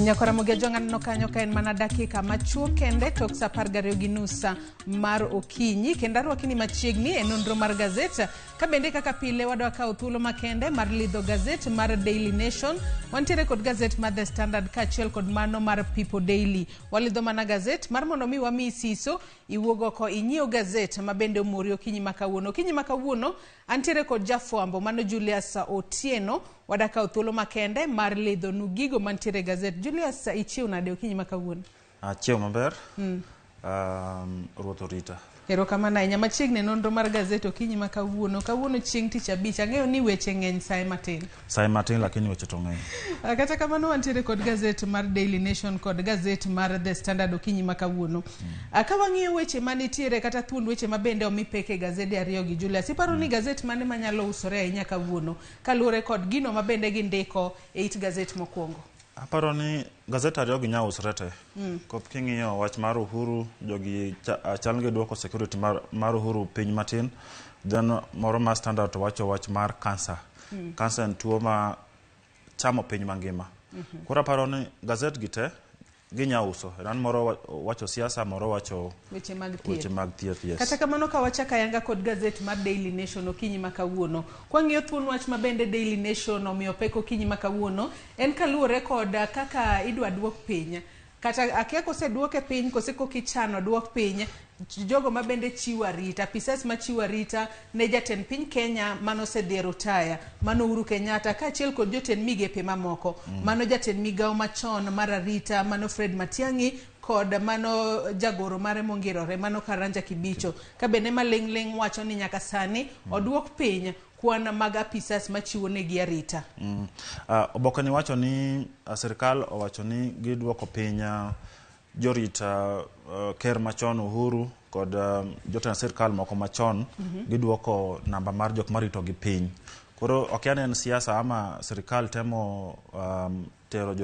Nyakwaramogi Ajwang' aneno kanyo ka en mana dakika machuok kende tok sa 12:30 mar okinyi kendo arwaki ni machiegni e nonro mar gazet ka bende kaka pile wadwa kawo thuolo makende mar lidho gazet mar Daily Nation. Wantiere kod gazet mar The Standard kaachiel kod mano mar People Daily. Walidho mana gazet mar mondo mi wamiyi siso iwuog oko inyiew gazet ma bende omori okinyi ma kawuono. Okinyi ma kawuono Antiere kod jafwambo mano Julius Otieno, wadakawo thuolo makende mar lidhonu gigo mantiere e gazet. Julius, ichiew nade okinyi ma kawuono? Achiew maber. Ruoth orita. Erokamano ahinya. Machiegni e nonro mar gazet okinyi ma kawuono. Kawuono chieng' tich abich. Ang'eyo ni weche ng'eny saye matin. Saye matin lakini weche to ng'eny. Kata kamano wantiere kod gazet mar Daily Nation kod gazet mar The Standard okinyi ma kawuono. Ka wang'iyo weche manitiere kata thuond weche ma bende omi pek e gazede ariyogi, Julius, iparo ni gazet mane manyalo usore ahinya kawuono kaluwore kod gino ma bende gindiko e it gazet mokwongo? Aparo ni gazet ariyogi nya usre te. Kop king'iyo wach mar Uhuru, jogi chal ni giduoko security mar Uhuru piny matin. Then moro mar Standard to wacho wach mar cancer. Cancer en tuo ma chamo piny mangima. Koro aparo ni gazet gi te ginya uso. En moro wacho siasa, moro wacho weche mag thieth. Weche mag thieth, yes. Kata kamano ka wachako ayanga kod gazet mar Daily Nation okinyi ma kawuono. Kwang'iyo thuon wach ma bende Daily Nation omiyo pek okinyi ma kawuono, en kaluwore kod kaka idwa duok piny kata akia koseduoke piny kose koka ichano duok piny jogo ma bende chiwo arita, apisas machiwo arita ne jatend piny Kenya mane osedhi e rutaya mano Uhuru Kenyatta kaachiel kod jotend migepe mamoko. Mano jatend migawo machon mar arita mano Fred Matiang'i kod mano jagoro mare mongirore mano Karanja Kibicho. Ka bende maling' ling' wacho ni nyaka sani oduok piny kwan mag apisas machiwo negi arita. Oboke ni wacho ni sirkal owacho ni giduoko piny jorit ker machon Uhuru kod jotend sirkal moko machon. Giduoko namba mar jok maritogi piny. Koro okia ni en siasa ama sirkal temo tero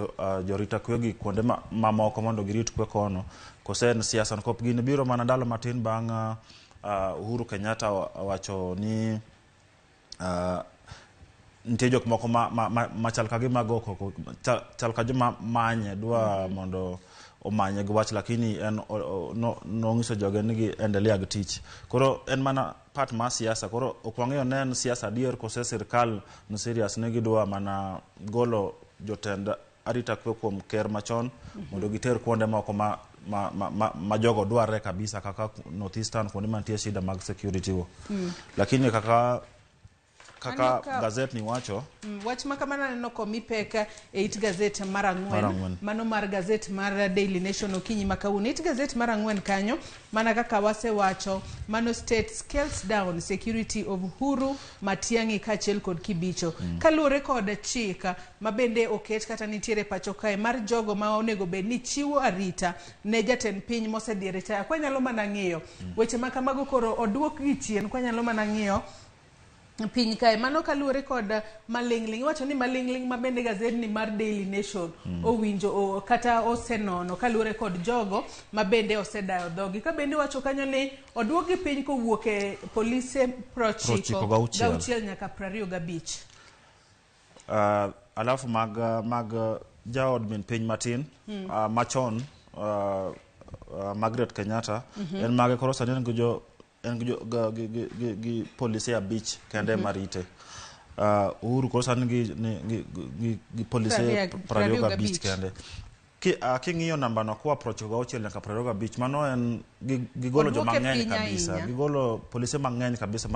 jorita kwe gi kuonde mamoko mondo girit kwe kono, kose en siasa. Nikop gini biro mana ndalo matin bang' Uhuru Kenyatta owacho ni nitie jok moko ma chal ka gima go koko chal ka joma manye dwa mondo omanye gi wach, lakini en nong'iso joge ni gi endelea gi tich. Koro en mana part mar siasa. Koro ok wang'eyo ne en siasa adier kose sirkal ni serious ni gidwa mana golo jotend arita kwe kuom ker machon mondo giter kuonde moko ma jogo dwarre kabisa kaka North Eastern, kuonde mantie shida mag security go. Lakini kaka gazet ni wacho Wach ma kamano aneno komi pek e it gazet mar ang'wen. Mar ang'wen. Mano mar gazet mar Daily Nation okinyi ma kawuono. It gazet mar ang'wen kanyo, mana kaka wasewacho, mano state scales down security of Uhuru, Matiang'i kaachiel kod Kibicho. Kaluwore kod chik ma bende oket kata nitiere pacho kae mar jogo ma onego bed ni chiwo arita ne jatend piny mosedhi e retire. Kwanyalo mana ng'iyo weche ma kamago koro oduok gi chien, kwanyalo mana ng'iyo piny kae mano kaluwore kod maling'ling. Iwacho ni maling'ling ma bende gazetni mar Daily Nation owinjo kata osenono kaluwore kod jogo ma bende osedayo dhogi ka bende iwacho kanyo ni oduokgi piny kowuok e polise 96 96 gauchiel nyaka 25. Alafu mag jaod min piny matin machon Margaret Kenyatta en mage koro sani en gi jo en gi, jo, gi polise 5 kende marite. Uhuru koro sani gi polise 25 kende. King'iyo namba no koa 96 nyaka 25, mano en gigolo joma Oduoke ng'eny piny kabisa. ahinya. Gigolo polise mang'eny kabisa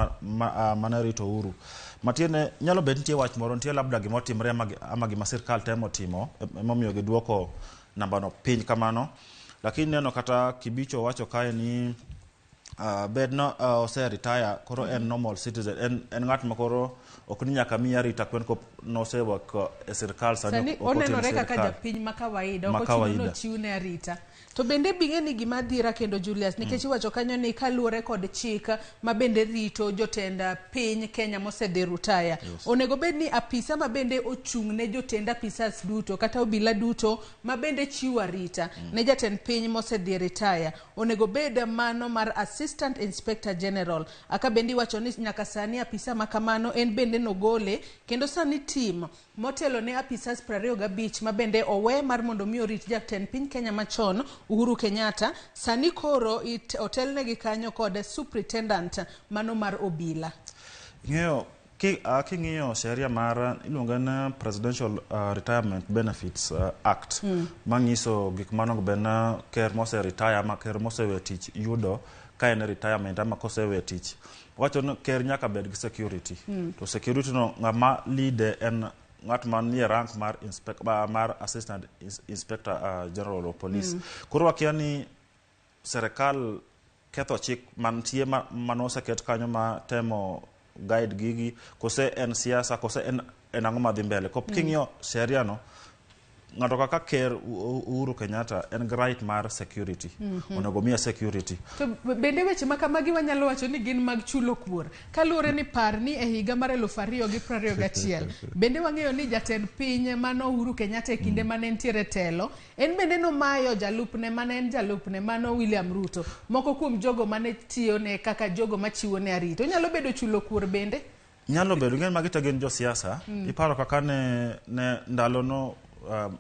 mane rito Uhuru. Matiende nyalo bet nitie wach moro, nitie labda gima otimre ama gima sirkal temo timo emomiyo giduoko namba no piny kamano. Lakini neno kata Kibicho wacho kae ni bed no ose retire koro en normal citizen, en ng'at ma koro ok ni nyaka miye arita kwen kop nosewuok e sirkal sani Sani ok otim onenore kaka sirkal. Japiny ma kawaida, Ma ok ochuno ni kawaida. ochiwne arita. To bende bing'e ni gima dhira kendo Julius, nikech iwacho kanyo ni kaluwore kod chik ma bende rito jotend piny Kenya mosedhi rutaya. Onego bed ni apisa ma bende ochung' ne jotend apisas duto kata obila duto ma bende chiwo arita ne jatend piny mosedhi e retire onego bed mano mar Assistant Inspector General. Aka bende iwacho ni nyaka sani apisa ma kamano en bende bende nogole kendo sani tim motelo ne apisas 25 ma bende owe mar mondo mi orit jatend piny Kenya machon Uhuru Kenyatta sani koro otelnegi kanyo kod superintendent mano mar obila. Ing'eyo king'iyo sheria mar iluongo ni Presidential Retirement Benefits Act manyiso gik manogo bed ni ker mose retire ama ker mosewe tich yudo ka en e retirement ama kosewe tich. Wacho ni ker nyaka bed gi security. To security no ng'ama lead en ng'at manie rank mar mar assistant inspector general of police. Koro wakia ni serikal ketho chik mantie manoseket kanyo ma temo guide gigi kose en siasa kose en ang'o madhi mbele. King'iyo sheria no ng'ato kaka ker Uhuru Kenyatta en gi right mar security. Onego miye security. To bende weche ma kamagi wanyalo wacho ni gin mag chulo kuor kaluwore ni par ni e higa mar 2021 bende wang'eyo ni jatend piny mano Uhuru Kenyatta e kinde mane entiere telo en bende nomayo jalupne mane en jalupne mano William Ruto moko kuom jogo mane tiyone kaka jogo machiwo ne arita. Onyalo bedo chulo kuor bende? Nyalo bedo, ing'e ni magi te gin josiasa. Iparo kaka ne ndalono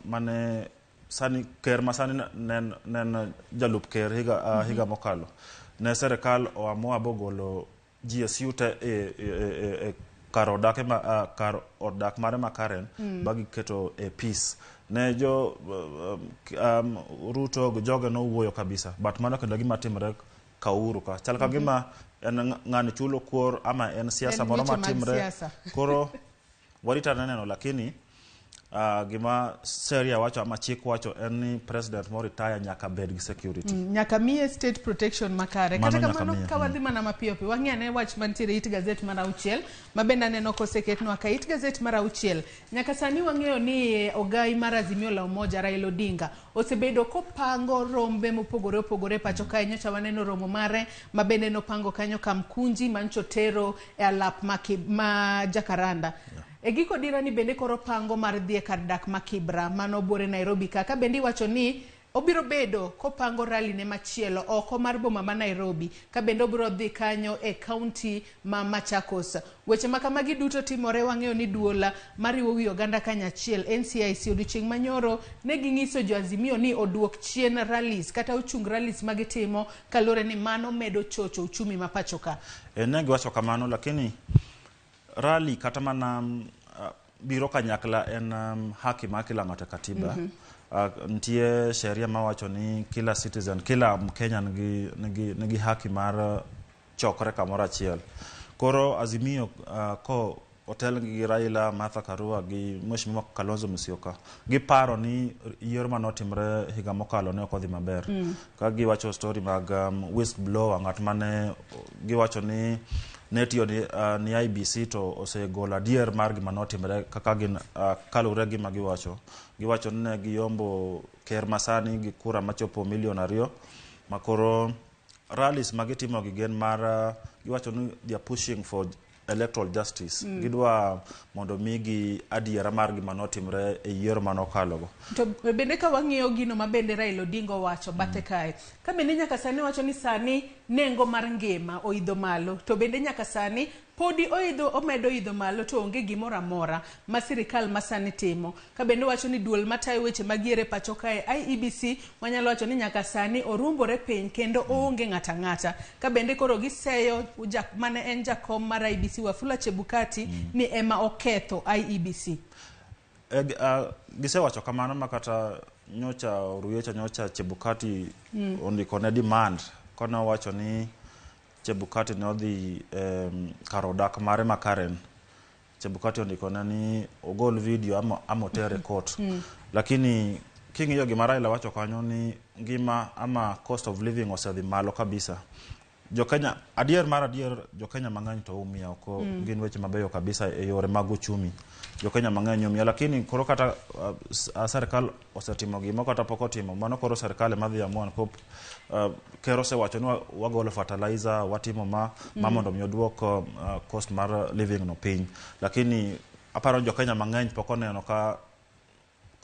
mane sani ker masani ne en jalup ker higa mokalo. Ne serikal oamua bogolo GSU te e kar odak kar od dak mare ma Karen ba giketo e peace. Ne jo Ruto gi joge nowuoyo kabisa. But mano kendo gima timre ka Uhuru ka. Chal ka gima en ng'ani chulo kuor ama en siasa moro matimre. Koro warita neno lakini gima sheria wacho ama chik wacho en ni president mo retire nyaka bed gi security. Nyaka miye state protection makare. Kata kamano ka wadhi mana mapiyo piyo wang'i ane wach mantiere it gazet mar 6 ma bende aneno koseketnwa ka it gazet mar 6. Nyaka sani wang'eyo ni ogai mar Azimio la Umoja Raila Odinga osebedo kopango rombe mopogore opogore pacho kae. Nyocha waneno romo mare ma bende nopango kanyo Kamkunji mancho tero e alap ma Jacaranda. E giko dira ni bende koro pango mar dhi e kar dak ma Kibra mano buore Nairobi kaka bende iwacho ni obiro bedo kopango rally ne machielo oko mar boma ma Nairobi ka bende obiro dhi kanyo e county ma Machakos. Weche ma kamagi duto timore wang'eyo ni duola mariwo wi oganda kanyachiel NCIC odiochieng' manyoro ne ging'iso jo Azimio ni oduok chien rallies kata ochung rallies magitimo kaluwore ni mano medo chocho uchumi ma pacho ka. Ne giwacho kamano lakini rally kata mana biro kanyakla en haki mar kila ng'ato e katiba. Nitie sheria mawacho ni kila citizen, kila Mkenya nigi haki mar chokore kamoro achiel. Koro Azimio ko otel gi Raila, Martha Karua gi Mheshimiwa Kalonzo Musyoka giparo ni yiero manotimre higa mokalo ne ok odhi maber. Ka giwacho story mag whistleblower ng'at mane giwacho ni ne tiyo ni IBC to osegolo adier mar gima notimre kaka gin kaluwore gi gima giwacho. Giwacho ni ne giyombo ker masani gi kura machopo milion 2 ma koro rallies magitimo gi gin mar giwacho ni they are pushing for electoral justice. Gidwa mondo migi adiera mar gima notimre e yiero manokalogo. To bende ka wang'iyo gino ma bende Raila Odinga owacho bathe kae, ka bende nyaka sani wacho ni sani nengo mar ngima oidho malo, to bende nyaka sani podi oidho omedo idho malo to onge gimoro amora ma sirikal masani timo. Ka bende wacho ni duol matayo weche mag yiero e pacho kae IEBC wanyalo wacho ni nyaka sani orumbore piny kendo oonge ng'ata ng'ata. Ka bende koro giseyo mane en jakom mar IEBC Wafula Chebukati ni ema oketho IEBC. Gisewacho kamano ma kata nyocha Oruyecha nyocha Chebukati ondiko ne demand kane owacho ni Chebukati ne odhi kar odak mare ma Karen. Chebukati ondiko ne ni ogol video ama otere court. Lakini king'iyo gima Raila wacho kanyo ni ngima ama cost of living osedhi malo kabisa. Jo Kenya adier mar adier jo Kenya mang'eny to umia oko gin weche mabeyo kabisa e yore mag uchumi. Jo Kenya mang'eny umia lakini koro kata serikal osetimo gima kata pok otimo mano koro serikal ema dhi amua kop ker osewacho ni wagolo fertilizer watimo ma mondo mi oduok cost mar living no piny. Lakini aparo jo Kenya mang'eny pok oneno ka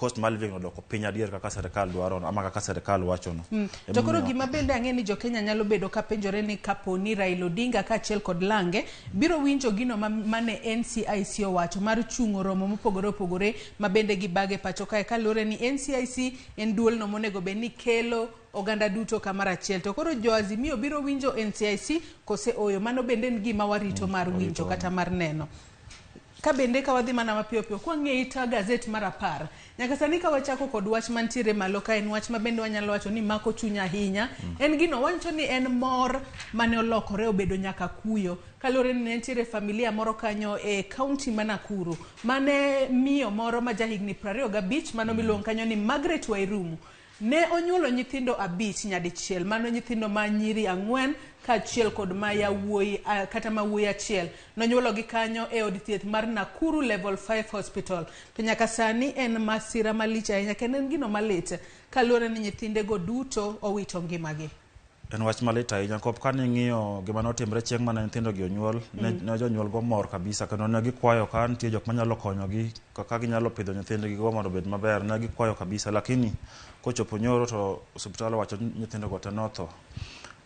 cost mar living odoko piny adier kaka serikal dwaro no, ama kaka serikal wacho no. To koro gima bende ang'e ni jokenya nyalo bedo ka penjore ni kapo ni Raila Odinga kaachiel kod Lange biro winjo gino mane NCIC owacho mar chungo romo mopogore opogore ma bende gibage pacho kae, kaluwore ni NCIC en duolno monego bed ni kelo oganda duto kamoro achiel. To koro jo Azimio biro winjo NCIC kose oyo? Mano bende en gima warito mar winjo kata mar neno. Ka bende ka wadhi mana mapiyo piyo kwang'iyo it gazet mar 10 nyaka sani, ka wachako kod wach mantiere malo ka, en wach ma bende wanyalo wacho ni mako chuny ahinya. En gino wacho ni en mor mane olokore obedo nyaka kuyo, kaluwore ni ne nitiere familia moro kanyo e kaunti ma Nakuru mane miyo moro ma jahigni 25, mano miluongo kanyo ni Margaret Wairumu, ne onyuolo nyithindo 5 nyadichiel. Mano nyithindo ma nyiri 4 kaachiel kod ma yawuoyi kata ma wuoyi achiel. Nonyuologi kanyo e od thieth mar Nakuru Level 5 Hospital. To nyaka sani en masira malich ahinya kendo en gino malit, kaluwore ni nyithindego duto owito ngimagi. En wach malit ahinya kop ka ning'iyo gima notimre chieng' mane nyithindo gi onyuol. Ne jonyuol go mor kabisa, kendo ne gikwayo ka nitie jok manyalo konyogi kaka ginyalo pidho nyithindgi go mondo obed maber. Ne gikwayo kabisa, lakini kochopo nyoro to osiptal owacho ni nyithindo go te notho,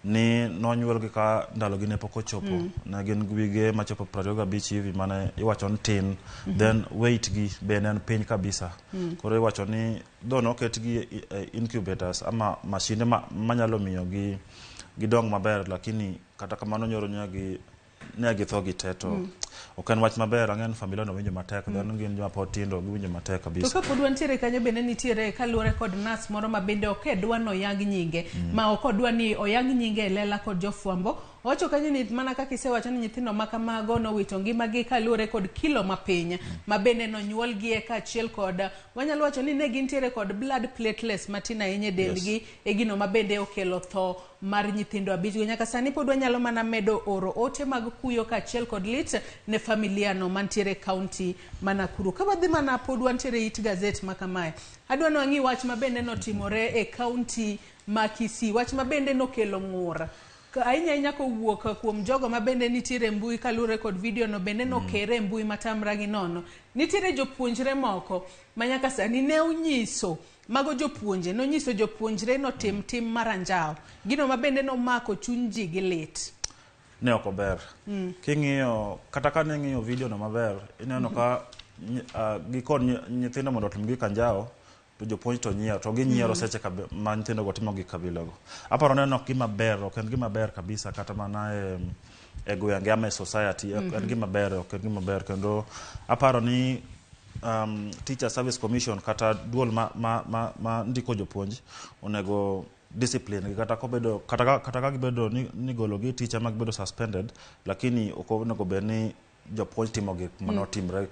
ni nonyuolgi ka ndalogi ne pok ochopo. Ne gin gi wige machopo 25 hivi, mane iwacho ni tin. Then weight gi be ne en piny kabisa. Koro iwacho ni dho noketgi e incubators ama mashinde manyalo miyo gi gidong maber, lakini kata kamano nyoro ne githo gi te. To ok en wach maber. Ang'e ni familia no winjo matek. Then gin joma pod tindo, giwinjo matek To kabisa. Kapod wantiere kanyo, bende nitiere kaluwore kod nas moro ma bende ok edwa noyang nyinge, ma ok odwa ni oyang nyinge e lela kod jofwambo. Owacho kanyo ni mana kaka isewacho ni nyithindo ma kamago nowito ngimagi kaluwore kod kilo mapiny ma bende nonyuolgie, kaachiel kod wanyalo wacho ni ne gintiere kod blood platelets matin ahinya e dendgi. E gino ma bende okelo tho mar nyithindo 5 go. Nyaka sani pod wanyalo mana medo oro ote mag kuyo kaachiel kod lit ne familia no mantiere e kaunti ma Nakuru. Ka wadhi mana pod wantiere it gazet ma kamae, adwa ni wang'i wach ma bende notimore e kaunti ma Kisii, wach ma bende nokelo ng'ur ahinya ahinya kowuok kuom jogo ma bende nitiere e mbui, kaluwore kod video no bende nokere e mbui matamra gi nono. Nitiere jopuonjre moko ma nyaka sani ne onyiso mago jopuonje nonyiso jopuonjre notim tim mar anjawo, gino ma bende nomako chuny ji gi lit. Ne ok ober. King'iyo kata ka ning'iyo video no maber, ineno ka gikon nyithindo mondo otim gik anjawo, to jopuonj to nyiero, to ginyiero seche ma nyithindo go timo gik kabilago. Aparo ni en ok gima ber, ok en gima ber kabisa, kata mana e gwenge ama e society ok en gima ber, ok en gima ber. Kendo aparo ni Teacher Service Commission kata duol ma ndiko jopuonj onego discipline gi, kata kobedo kata ka gibedo ni golo gi tich ama gibedo suspended, lakini ok onego bed ni jopuonj timo gik manotimre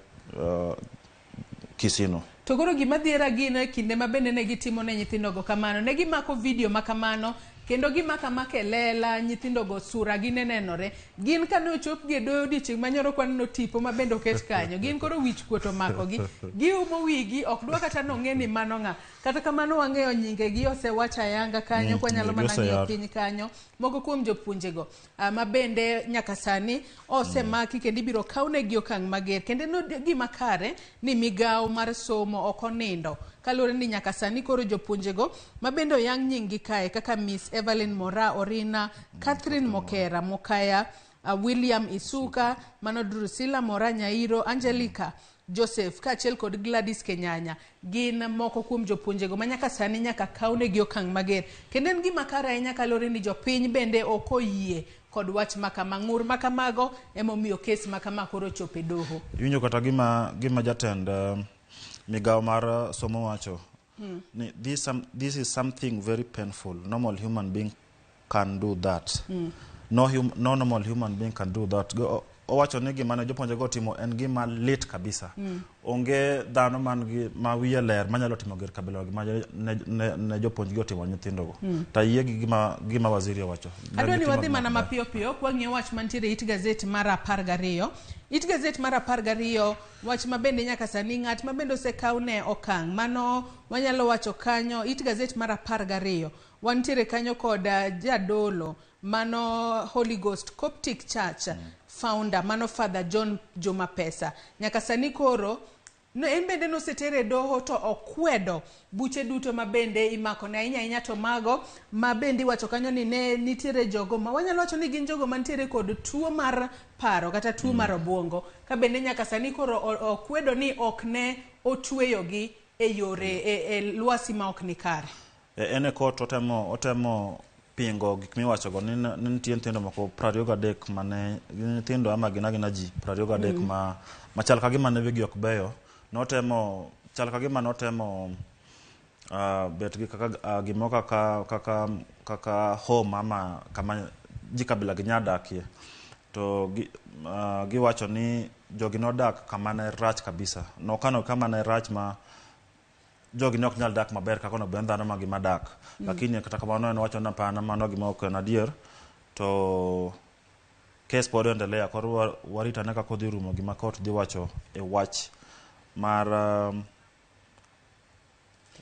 Kisino. To koro gima dhiera gino e kinde ma bende ne gitimo ne nyithindogo kamano, ne gimako video ma kamano kendo gimako amaka e lela nyithindogo, sura gi ne nenore. Gin kane ochopgi e doyo odiochieng' manyoro, kwaneno tipo ma bende oket kanyo, gin koro wich kuot omakogi, giumo wigi, ok dwa kata nong'e ni mano ng'a. Kata kamano wang'eyo nyingegi osewach ayanga kanyo. Kwanyalo Nyingegi mana ng'iyo oseyar. piny kanyo, moko kuom jopuonjego ma bende nyaka sani osemaki kendo ibiro kawnegi okang' mager. Kendo en gima kare ni migawo mar somo ok onindo, kaluwore ni nyaka sani koro jopuonjego ma bende oyang nying-gi kae kaka Miss Evelyn Mora Orina, Catherine Mokera Mokaya, William Isuka, mano Drusilla Mora Nyairo, Angelica Joseph kaachiel kod Gladys Kenyanya, gin moko kuom jopuonjego ma nyaka sani nyaka kawnegi okang' mager. Kendo en gima kare ahinya, kaluwore ni jopiny bende ok oyie kod wach ma kama. Ng'ur ma kamago emomiyo kes ma kama koro ochopo e doho. Iwinjo kata gima jatend migawo mar somo wacho ni this is something very painful. Normal human being can do that. No normal human being can do that. Owacho ni gima ne jopuonjego otimo en gima lit kabisa. Onge dhano man gi ma wiye ler manyalo timo gir kabila gima ne jopuonjgi otimo nyithindogo. To ayie gi gima waziri owacho. Ne Adwa ni gitimo wadhi gima mana ber. mapiyo piyo kwang'iyo wach mantiere it gazet mar 12. It gazet mar 12, wach ma bende nyaka sani ng'at ma bende osekawne okang', mano wanyalo wacho kanyo it gazet mar 12, wantiere kanyo kod jadolo mano Holy Ghost Coptic Church founder, mano Father John Juma Pesa, nyaka sani koro No, en bende nosetere e doho to okwedo buche duto ma bende imakone ahinya ahinya to mago ma bende iwacho kanyo ni ne nitiere jogo ma wanyalo wacho ni gin jogo mantiere kod tuo mar paro kata tuo mar obuongo ka bende nyaka sani koro okwedo ni ok ne otweyogi e yore e lwasi ma ok ni kare. En e court otemo pingo gik miwachogo ni nitie nyithindo moko 23 mane gin nyithindo ama gin agina ji 23 ma machal ka gima ne wigi ok beyo. Notemo chal ka gima notemo bet gi kaka gimoro kaka home ama kama ji kabila gi nya dakie. To giwacho ni jogi nodak kama ne rach kabisa. Nokano kama ne rach ma jogi ne ok nyal dak maber kaka onego bed dhano mangima dak. Lakini kata kamano en wacho ni hapana, mano gima ok en adier. To kes pod endelea, koro warito ane kaka odhi rumo gima court dhi wacho e wach mar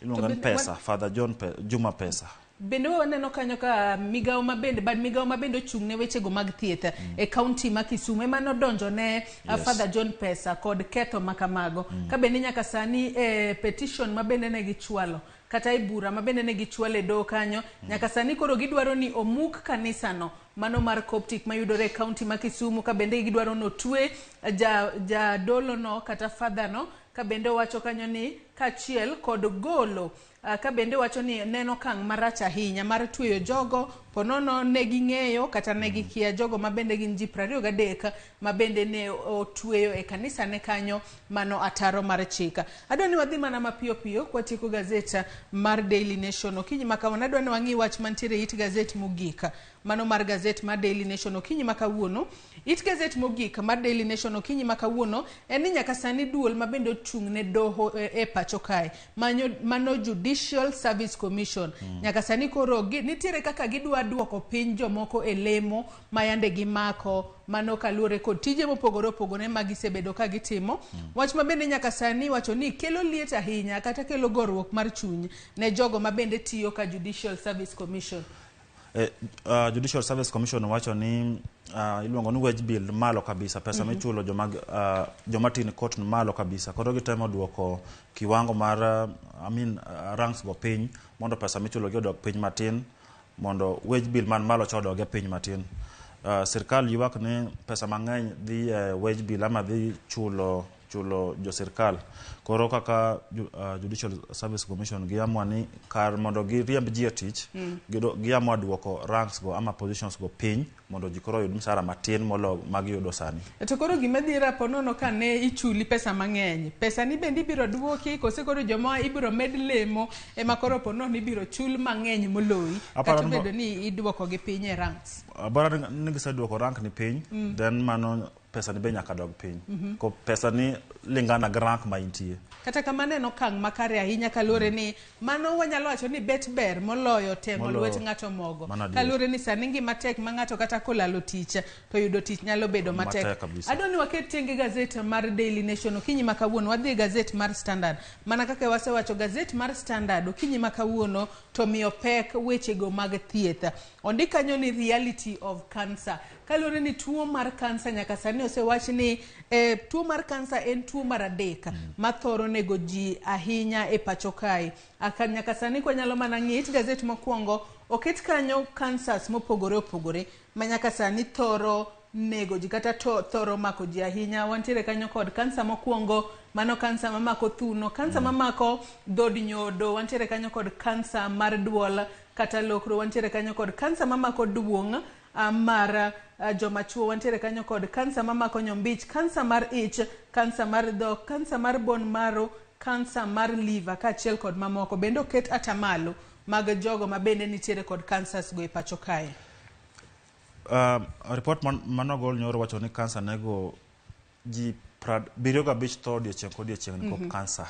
iluongo ni Pesa, Father John Juma Pesa. Bende waneno kanyo ka migawo ma bende bad migawo ma bende ochung' ne wechego mag thieth e kaunti ma Kisumu ema nodonjo ne Father John Pesa kod ketho ma kamago. Ka bende nyaka sani e petition ma bende ne gichwalo kata e bura ma bende ne gichwalo e doho kanyo nyaka sani koro gidwaro ni omuk kanisano mano mar Coptic mayudore e kaunti ma Kisumu ka bende gidwaro ni otwe jadolo no kata father no ka bende owacho kanyo ni kaachiel kod golo ka bende wacho ni neno okang' marach ahinya mar tweyo jogo ponono ne ging'eyo kata ne gikia jogo ma bende gin ji 23 ma bende ne otweyo e kanisa ne kanyo mano ataro mar chik. Adwa ni wadhi mana mapiyo piyo kwatieko gazet mar Daily Nation okinyi ma kawuono. Adwa ni wang'i wach mantiere it gazet mogik mano mar gazet mar Daily Nation okinyi ma kawuono. It gazet mogik mar Daily Nation okinyi ma kawuono en ni nyaka sani duol ma bende ochung' ne doho e pacho kae mano Judicial Service Commission. Nyaka sani koro nitiere kaka gidwa duoko piny jomoko e lemo ma yande gimako mano kaluwore kod tije mopogore opogore ma gisebedo ka gitimo. Wach ma bende nyaka sani wacho ni kelo liet ahinya kata kelo goruok mar chuny ne jogo ma bende tiyo ka Judicial Service Commission. Judicial Service Commission wacho ni iluongo ni wage bill malo kabisa, pesa michulo joma tiyo e court ni malo kabisa. Koro gitemo duoko kiwango mar ranks go piny mondo pesa michulo gi odog piny matin, mondo wage bill man malo cha odog e piny matin. Sirkal ywak ni pesa mang'eny dhi e wage bill ama dhi chulo jo sirkal. Koro kaka Judicial Service Commission giamua ni kar mondo giriemb ji e tich, giamua duoko ranks go ama positions go piny mondo ji koro oyud msara matin molo magiyudo sani. To koro gima dhiera po nono ka ne ichuli pesa mang'eny, pesa ni bende ibiro duoki kose koro joma ibiro med lemo ema koro po nono ibiro chul mang'eny moloyi kata obedo ni iduoko gi piny e ranks? Bora ni giseduoko rank ni piny, then mano pesa ni be nyaka dog piny. Ko pesa ni lingana gi rank ma intie. Kata kamano en okang' makare ahinya kaluwore ni mano wanyalo wacho ni bet ber moloyo temo lwet ng'ato mogo. Kaluwore ni sani ngima tek ma ng'ato kata kolalo tich to yudo tich nyalo bedo matek. Adwa ni waket tenge gazet mar Daily Nation okinyi ma kawuono, wadhi e gazet mar Standard. Mana kaka wasewacho gazet mar Standard okinyi ma kawuono to miyo pek wechego mag thieth. Ondik kanyo ni reality of cancer. Kaluwore ni tuo mar kansa nyaka sani osewach ni tuo mar kansa en tuo mar adek ma thoro nego ji ahinya e pacho kae. Nyaka sani kwanyalo mana ng'iyo it gazet mokwongo oket kanyo cancers mopogore opogore ma nyaka sani thoro nego ji kata thoro mako ji ahinya. Wantiere kanyo kod kansa mokwongo, mano kansa mamako thuno, kansa mamako dhod nyodo, wantiere kanyo kod kansa mar duol kata lokro, wantiere kanyo kod kansa mamako duong' mar joma chuo, wantiere kanyo kod kansa mamako nyombich, kansa mar ich, kansa mar dhok, kansa mar bone marrow, kansa mar liver kaachiel kod mamoko. Bende oket atamalo mag jogo ma bende nitiere kod cancers go e pacho kae. Report manogol nyoro wacho ni kansa nego ji 75 tho odiechieng' kodiechieng' nikop kansa.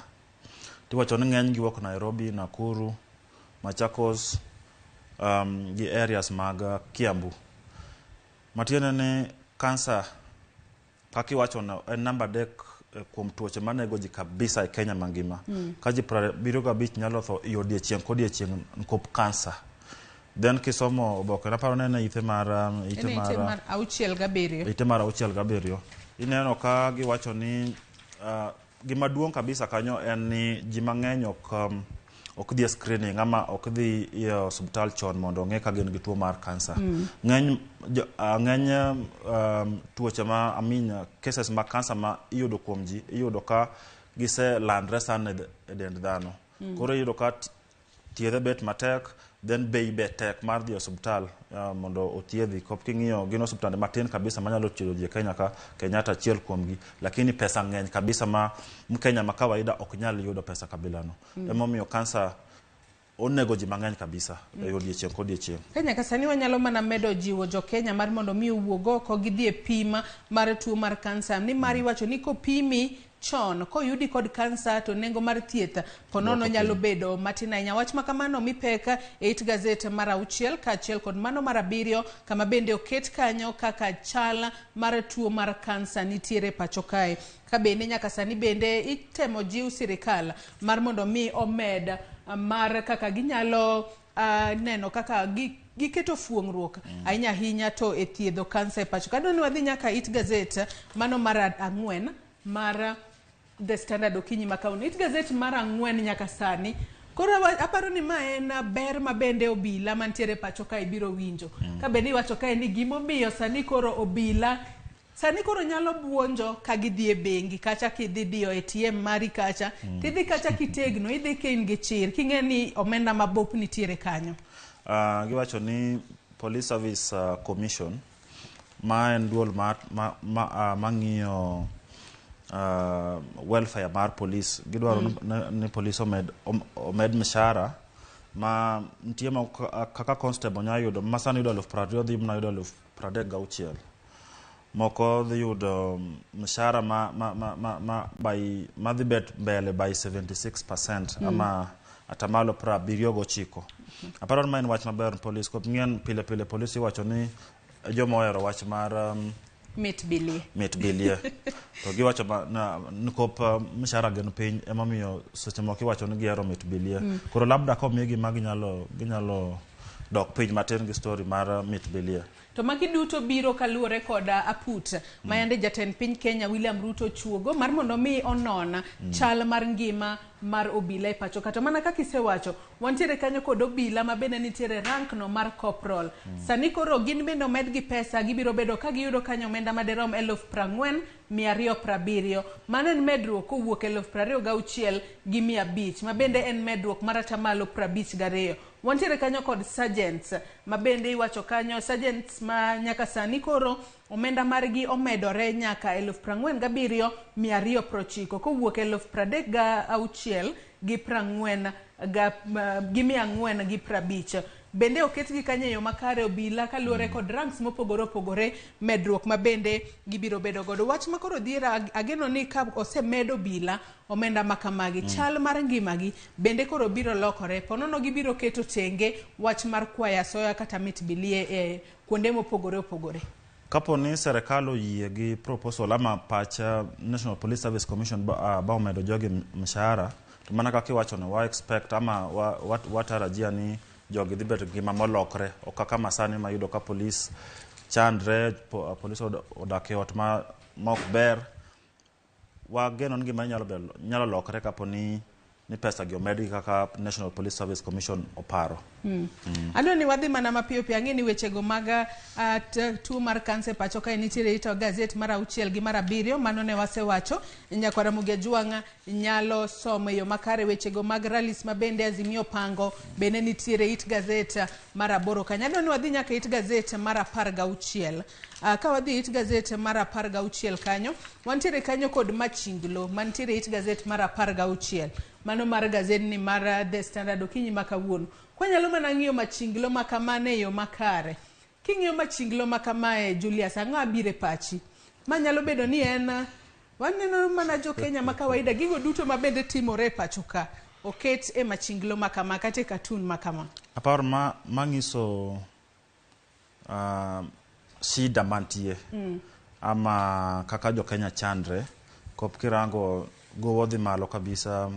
Tiwacho ni ng'eny gi wuok Nairobi, Nakuru, Machakos, gi areas mag Kiambu. Matiende ni kansa kaka iwacho no en namba 3 kuom tuoche manego ji kabisa e Kenya mangima. Ka ji 75 nyalo tho e odiechieng' kodiechieng' nikop kansa. Then kisomo oboke naparo ni en e ite mar ite mar 6 7. Ite mar 6 7. Ineno ka giwacho ni Gima duong' kabisa kanyo en ni ji mang'eny ok dhi e screening ama ok dhi e osiptal chon mondo ong'e ka gin gi tuo mar kansa. Ng'eny tuoche ma, I mean, cases mag kansa ma iyudo kuom ji, iyudo ka giselandre sana e dend dhano. Koro iyudo ka thiedhe bet matek, then bei be tek mar dhi e osiptal mondo othiedhi. Kop king'iyo gin osiptande matin kabisa manyalo thiedho ji e Kenya ka, Kenyatta achiel kuomgi, lakini pesa ng'eny kabisa ma Mkenya ma kawaida ok nyal yudo pesa kabilano. Emomiyo kansa onego ji mang'eny kabisa e odiechieng' kodiechieng'. Ka nyaka sani wanyalo mana medo jiwo jo Kenya mar mondo mi owuog oko gidhi e pim mar tuo mar kansa, nimar iwacho ni kopimi chon koyudi kod kansa to nengo mar thieth ponono nyalo bedo matin ahinya. Wach ma kamano mi pek e it gazet mar 6 kaachiel kod mano mar 7, kama bende oket kanyo kaka chal mar tuo mar kansa nitiere pacho kae. Ka bende nyaka sani bende itemo jiw sirikal mar mondo mi omed mar kaka ginyalo neno kaka giketo fuong'ruok ahinya ahinya to e thiedho kansa e pacho. Kadwa ni wadhi nyaka it gazet mano mar 4 mar The Standard okinyi ma kawuono. It gazet mar 4 nyaka sani. Koro aparo ni ma en ber ma bende obila mantiere pacho kae biro winjo. Ka bende iwacho kae ni gimomiyo sani koro obila sani koro nyalo buonjo ka gidhi e bengi kacha, kidhi diyo ATM mari kacha, tidhi kacha kitegno, idhi ka in gi chir king'e ni omenda mabup nitiere kanyo. Giwacho ni Police Service Commission, ma en duol ma ng'iyo welfare mar police, gidwaro ni police omed mshahara ma nitie ma kaka constable nyalo yudo ma sani yudo 20,000 dhi mana yudo 36,000. Moko dhi yudo mshahara ma by madhi bet mbele by 76% ama atamalo 79. Aparo ni ma en wach maber police kop ng'en pile pile police iwacho ni joma ohero wach mar mit bilie. Mit bilie to giwacho ma, nikop mshahara gin piny, emomiyo seche moko iwacho ni gihero mit bilie. Koro labda komigi ma ginyalo dok piny matin gi story mar mit bilie. To magi duto biro kaluwore kod aput ma yande jatend piny Kenya William Ruto chuogo mar mondo mi onon chal mar ngima mar obila e pacho. Kata mana kaka isewacho, wantiere kanyo kod obila ma bende nitiere rank no mar corporal. Sani koro gin bende omedgi pesa, gibiro bedo ka giyudo kanyo omenda maderom 40,270. Mano en medruok kowuok 26,500, ma bende en medruok mar atamalo 52. Wantiere kanyo kod sergeants ma bende iwacho kanyo, sergeants ma nyaka sani koro omenda margi omedore nyaka 47,290 kowuok 36,000 gi prang'wen ga, gi 450. Bende oketgi kanyo e yo makare obila kaluwore kod ranks mopogore opogore, medruok ma bende gibiro bedo godo. Wach ma koro dhiera, ageno ni ka osemed obila omenda ma kamagi, chal mar ngimagi bende koro biro lokore ponono, gibiro keto tenge wach mar kwayo asoya kata mit bilie e kuonde mopogore opogore. Kapo ni serikal oyie gi proposal ama pach National Police Service Commission ba omedo jogi mshahara, to mana kaka iwacho ni wa expect ama watarajia ni jogi dhi bedo gi ngima molokre, ok kaka masani mayudo ka polis chandre, polis odak e ot ma ok ber. Wageno ni gima nyalo lokre kapo ni pesa gi omedgi kaka National Police Service Commission oparo. Adwa ni wadhi mana mapiyo piyo. Ang'e ni wechego mag tuo mar kansa e pacho kae nitiere ito gazet mar 6 gi mar 7. Mano ne wasewacho, nyakwara Mugia Jwang' nyalo somo e yo makare. Wechego mag rallies ma bende Azimio pango bende nitiere it gazet mar 8 kanyo. Adwa ni wadhi nyaka it gazet mar 16. Ka wadhi it gazet mar 16 kanyo, wantiere kanyo kod machinglo mantiere it gazet mar 16, mano mar gazetni mar The Standard okinyi ma kawuono. Kwanyalo mana ng'iyo machinglo ma kamano e yo makare, king'iyo machinglo ma kamae, Julius, ang'o abiro e pachi manyalo bedo ni en waneno mana jo Kenya ma kawaida, gigo duto ma bende timore e pacho ka oket e machinglo ma kama kata e katun ma kama? Aparo ma manyiso shida mantie ama kaka jo Kenya chandre kop kirango gowo dhi malo kabisa.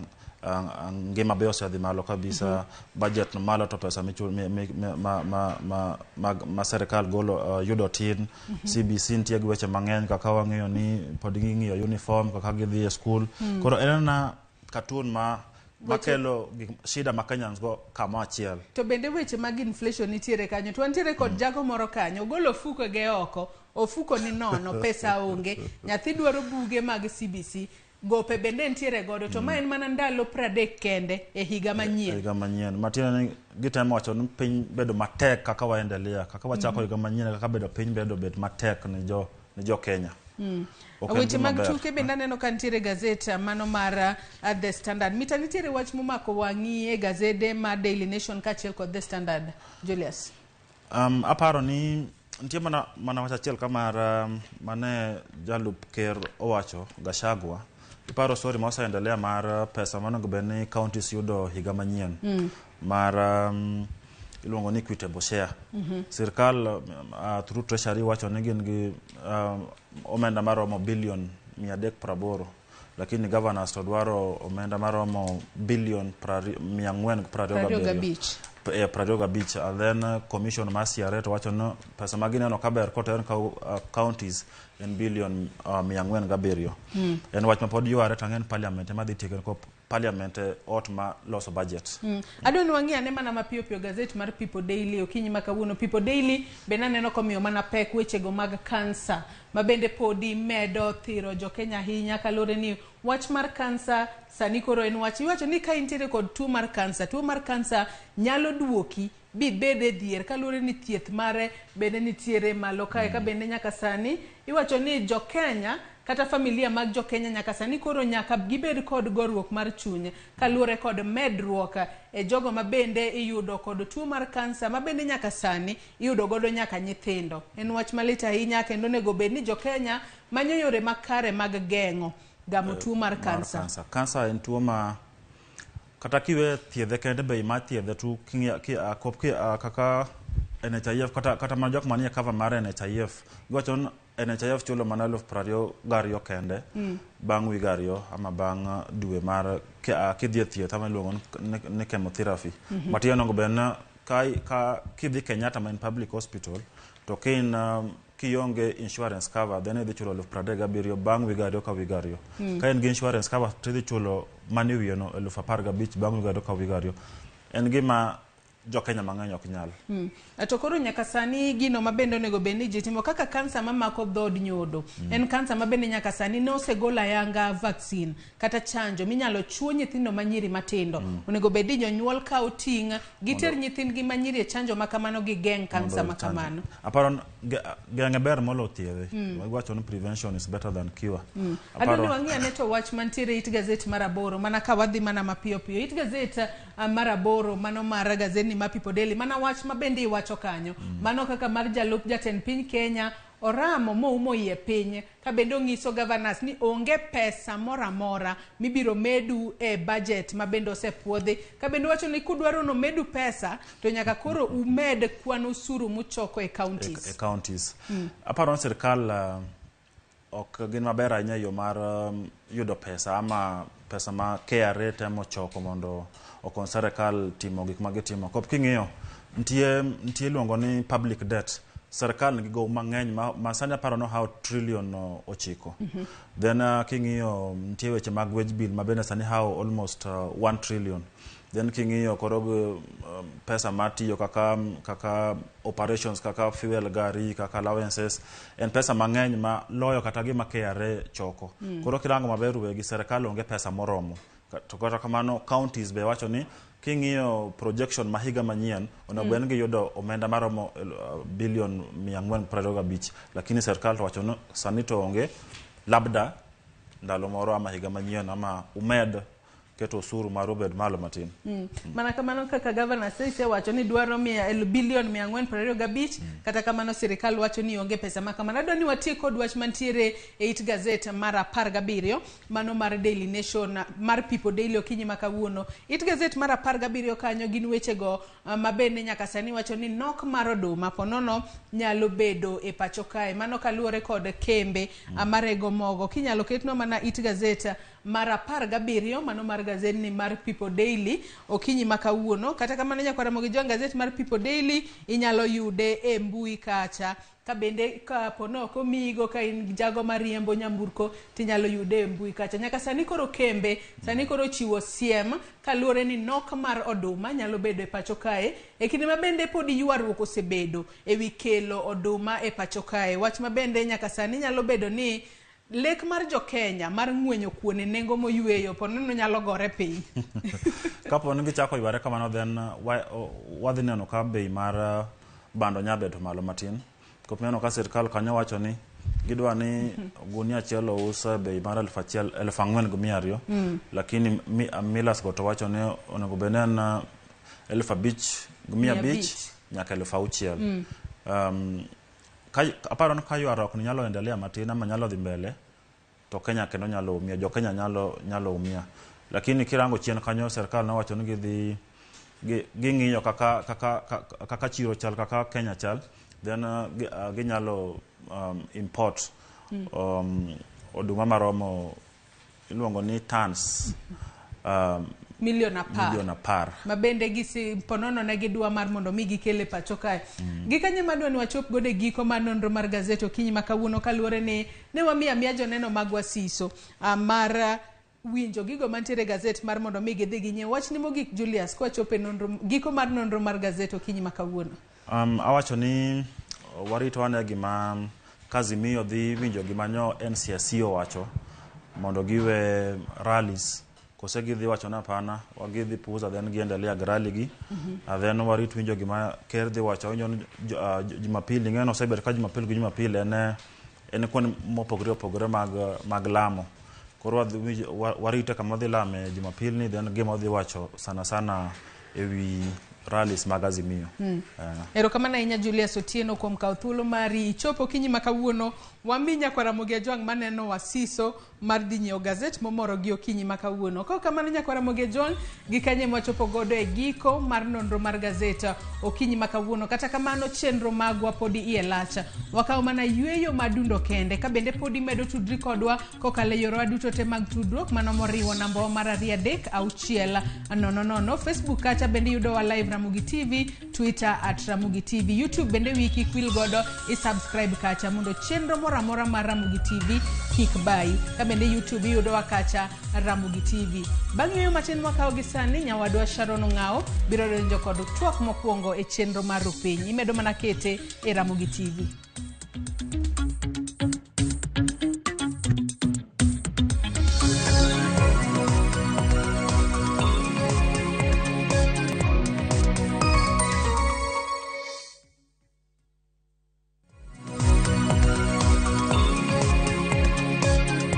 Ngima be osedhi malo kabisa. Budget no malo to pesa michul, mi, mi, mi, ma, ma, ma, ma, ma serikal golo yudo tin. CBC nitie gi weche mang'eny kaka wang'eyo ni pod ging'iyo uniform kaka gidhi e skul. Koro en na cartoon ma makelo shida ma Kenyans go kama achiel. To bende weche mag inflation nitiere kanyo. To wantiere kod jago moro kanyo, ogolo ofuko ge oko, ofuko ni nono, pesa onge, nyathi dwaro buge mag CBC, gope bende nitiere godo, to ma en mana ndalo 30 kende e higa manyien. Higa manyien matiende ni gitemo wacho ni piny bedo matek kaka waendelea, kaka wachako higa manyien, kaka bedo piny bedo bet matek ni jo Kenya. Ok en Weche gima mag ber. tuke bende aneno ka nitiere gazet mano mar The Standard. Mita nitiere wach momako wang'i e gazede mar Daily Nation kaachiel kod The Standard. Julius. Aparo ni nitie mana wach achiel ka mar mane jalup ker owacho Gachagua. Iparo story ma oseendelea mar pesa monego bed ni counties yudo higa manyien mar iluongo ni equitable share. Sirkal through treasury wacho ni gin gi omenda maromo bilion 380, lakini governors to dwaro omenda maromo bilion 427. 25. 25. And then commission mar CRA to wacho ni pesa ma gineno ka ber koter counties en bilion 407. En wach ma pod yware to ang'e ni parliament ema dhi tieke ko parliament e ot ma loso budget. Adwa ni wang'i ane mana mapiyo piyo gazet mar People Daily okinyi ma kawuono. People Daily bende aneno komiyo mana pek wechego mag kansa ma bende podi medo thiro jo Kenya ahinya, kaluwore ni wach mar kansa sani koro en wach iwacho ni ka intiere kod tuo mar kansa, tuo mar kansa nyalo duoki bibed e dhier kaluwore ni thieth mare bende nitiere malo kae. Ka bende nyaka sani iwacho ni jo Kenya kata familia mag jo Kenya nyaka sani koro nyaka gibed kod goruok mar chuny kaluwore kod medruok e jogo ma bende iyudo kod tuo mar kansa ma bende nyaka sani iyudo godo nyaka nyithindo. En wach malit ahinya kendo onego bed ni jo Kenya manyo yore makare mag geng'o gamo tuo mar kansa. Kansa. Kansa en tuo ma kata kiwe thiedhe kende bei mar thiedhe tu king'iyo kop kaka NHIF kata mana jok manie cover mar NHIF giwacho ni NHIF chulo mana 22,000 kende bang' wige 2 ama bang' dwe mar kidhi e thieth ama iluongo ni chemotherapy. Matiende onego bed ni ka kidhi Kenyatta ma en public hospital to kin kionge insurance cover, then idhi chulo 37,000 bang' wige 2 ka wige 2. Ka in gi insurance cover to idhi chulo mane wiye no 15,000 bang' wige 2 ka wige 2. En gima jo Kenya mang'eny ok nyal. To koro nyaka sani gino ma bende onego bed ni ji timo kaka kansa mamako dhod nyodo en kansa ma bende nyaka sani ne osegol ayanga vaccine kata chanjo minyalo chuo nyithindo manyiri matindo. Onego bed ni jonyuol kawo ting' giter nyithindgi manyiri e chanjo ma kamano gigeng' kansa ma kamano. Aparo ni geng'e ber molo thiedhe. Wacho ni prevention is better than cure. Adwa ni wang'i ane to wach mantiere it gazet mar 8 mana ka wadhi mana mapiyo piyo. It gazet mar 8 mano mar gazetni ma People Daily, mana wach ma bende iwacho kanyo. Mano kaka mar jalup jatend piny Kenya oramo moumo iye piny ka bende onyiso governors ni onge pesa moro amora mibiro medu e budget ma bende osepuodhi, ka bende wacho ni kudwaro nomedu pesa to nyaka koro umed kwan osuru muchoko e counties. E counties. Aparo ni sirkal ok gin maber ahinya e yo mar yudo pesa ama pesa ma KRA temo choko mondo okony sirkal timo gik ma gitimo. Kop king'iyo nitie iluongo ni public debt. Sirkal nigi gowi mang'eny ma sani aparo ni ohawo trillion 9. Then king'iyo nitie weche mag wage bill ma bende sani hawo almost 1 trillion. Then king'iyo koro gi pesa matiyo kaka operations, kaka fuel gari, kaka allowances, en pesa mang'eny ma loyo kata gima KRA choko. Koro kirango maber wegi sirkal onge pesa moromo. To kata kamano counties be wacho ni king'iyo projection ma higa manyien onego bed ni giyudo omenda maromo bilion 425, lakini sirkal to wacho ni sani to onge, labda ndalo moro ama higa manyien ama umed keto osuru maru obed malo matin. Mana kamano kaka Governor Seise wacho ni dwaro bilion 425, kata kamano sirikal wacho ni onge pesa ma kamano. Adwa ni watiek kod wach mantiere e it gazet mar 17 mano mar Daily Nation, mar People Daily okinyi ma kawuono. It gazet mar 17 kanyo gin wechego ma bende nyaka sani wacho ni nok mar oduma ponono nyalo bedo e pacho kae. Mano kaluwore kod kembe marego mogo. Kinyalo ketnwa mana it gazet. mar 17, mano mar gazetni mar People Daily okinyi ma kawuono. Kata kamano nyakwar Ramogi Jwang', gazet mar People Daily inyalo yude e mbui kacha. Ka bende kapo ni ok omiyigo ka in jago mariembo nyamburko tinyalo yude e mbui kacha. Nyaka sani koro kembe sani koro chiwo siem kaluwore ni nok mar oduma nyalo bedo e pacho kae e kinde ma bende pod ywaruok osebedo e wi kelo oduma e pacho kae. Wach ma bende nyaka sani nyalo bedo ni lek mar jo-Kenya mar ng'wenyo kuon e nengo moyweyo po nono nyalo gore piny. Kapo ni gichako yware kamano, then wadhi neno ka bei mar bando nya bedo malo matin. Kopneno ka sirkal kanyo wacho ni gidwa ni gunia achiel ous e bei mar 1000 4200, lakini millers go to wacho ni onego bed ni en 5500 nyaka 6000. Aparo ni ka ywaruok ni nyalo endelea matin ama nyalo dhi mbele, to Kenya kendo nyalo umia, jo Kenya nyalo umia. Lakini kirango chien kanyo, sirkal nowacho ni gidhi ging'iyo kaka chiro chal, kaka Kenya chal, then ginyalo import oduma maromo iluongo ni tons milion 10. Milion 10. Ma bende gisi ponono ne gidwa mar mondo mi gikel e pacho kae. Gikanye madwa ni wachop godo e giko mar nonro mar gazet okinyi ma kawuono, kaluwore ni ne wamiyo amiya joneno magwa siso mar winjo gigo mantiere e gazet mar mondo mi gidhi ginyiew. Wachni mogik, Julius, kwachopo e nonro giko mar nonro mar gazet okinyi ma kawuono. Awacho ni warito ane gima Kazimio dhi winjo gima nyo NCIC owacho mondo giwe rallies, kose gidhi wacho ni hapana, wagidhi puuza, then giendelea gi rally gi. Then warit winjo gima ker dhi wacho. Awinjo ni Jumapili ing'e osebet ka Jumapil gi Jumapil en kuonde mopogore opogore mag lamo. Koro warite kama odhi lame Jumapil ni, then gima odhi wacho sana sana ewi rallies mag Azimio. Erokamano ahinya, Julius Otieno, kuom kawo thuolo mari ichopo okinyi ma kawuono. Wami nyakwar Ramogi Ajwang' maneno wasiso mar dhi nyiewo gazet momoro gi okinyi ma kawuono. Kaok kamano, nyakwar Ramogi Ajwang', gi kanye mwachopo godo e giko mar nonro mar gazet okinyi ma kawuono. Kata kamano, chenro magwa podi iye lach. Wakawo mana yweyo madundo kende. Ka bende podi medo tudri kodwa kokalo e yorewa duto te mag tudruok, mano moriwo nambawa mar 23600. Facebook kacha bende yudowa live, Ramogi TV, Twitter @RamogiTV, YouTube bende wiyi kik wil godo, i-subscribe kacha mondo chenro moro amora mar Ramogi TV kik bayi. Ka bende YouTube iyudowa kacha, Ramogi TV. Bang' yweyo matin mwakawo gi sani, nyawadwa Sharon Ong'awo biro donjo kod twak mokwongo e chenro mar Rupiny. Imedo mana kete e Ramogi TV.